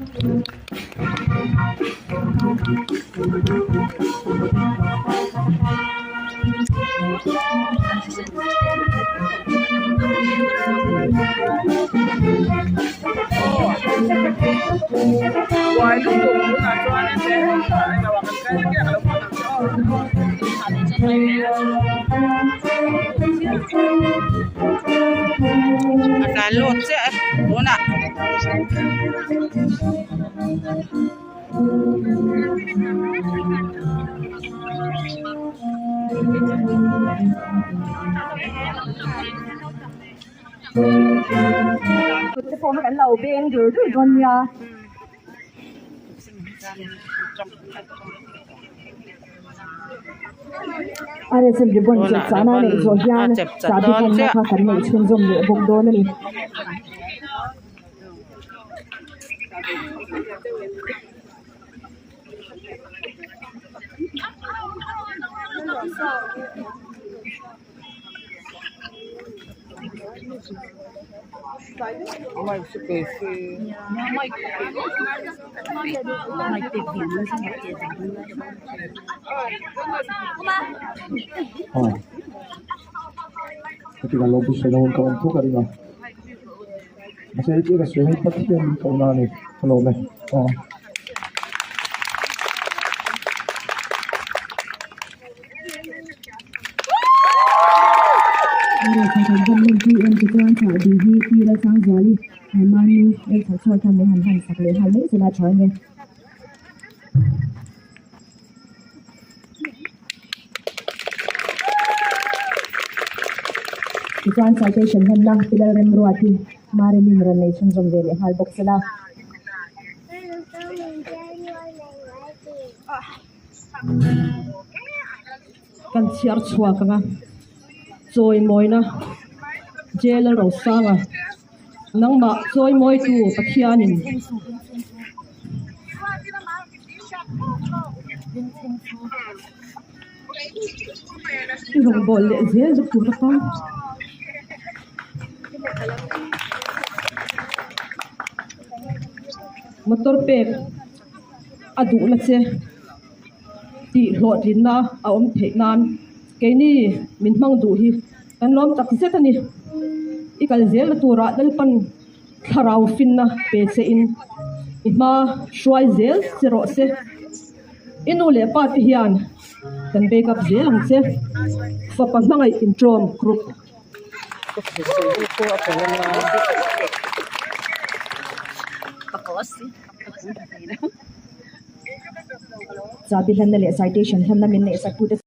A tlan lut chiah e tunah. Kut te pawh kha kan lo beng dur dur dawn nia. RSM ribbon chep chahna a neih zawh hian chahbi hmanna kha kan neih chhunzawm leh bawk dawn a ni. Mahse hei chu ka sawi hei Pathian min koh na a ni ka lawm e aw. Tichuan citation hmanna Pilal Remruati Marilyn rawn nei chhunzawm ve leh nghal bawk sela. Kan chhiar chhuak ang a, chawimawina Jail Rosanga nangmah chawimawitu Pathianin. I rawngbâwl leh zel zuk tur a kal. Motor pek a duhna che tih hlawhtlinna a awm theih nan keini min hmang duh hi kan lawm tak zet a ni. I kal zelna turah Lalpan thlarau finna pe che in i hma hruai zel che rawh se. I nu leh pa te hian kan bake up zel ang che. Fapa hmangaih intawm group. Chabi hlanna leh citation hlanna min neihsak tute.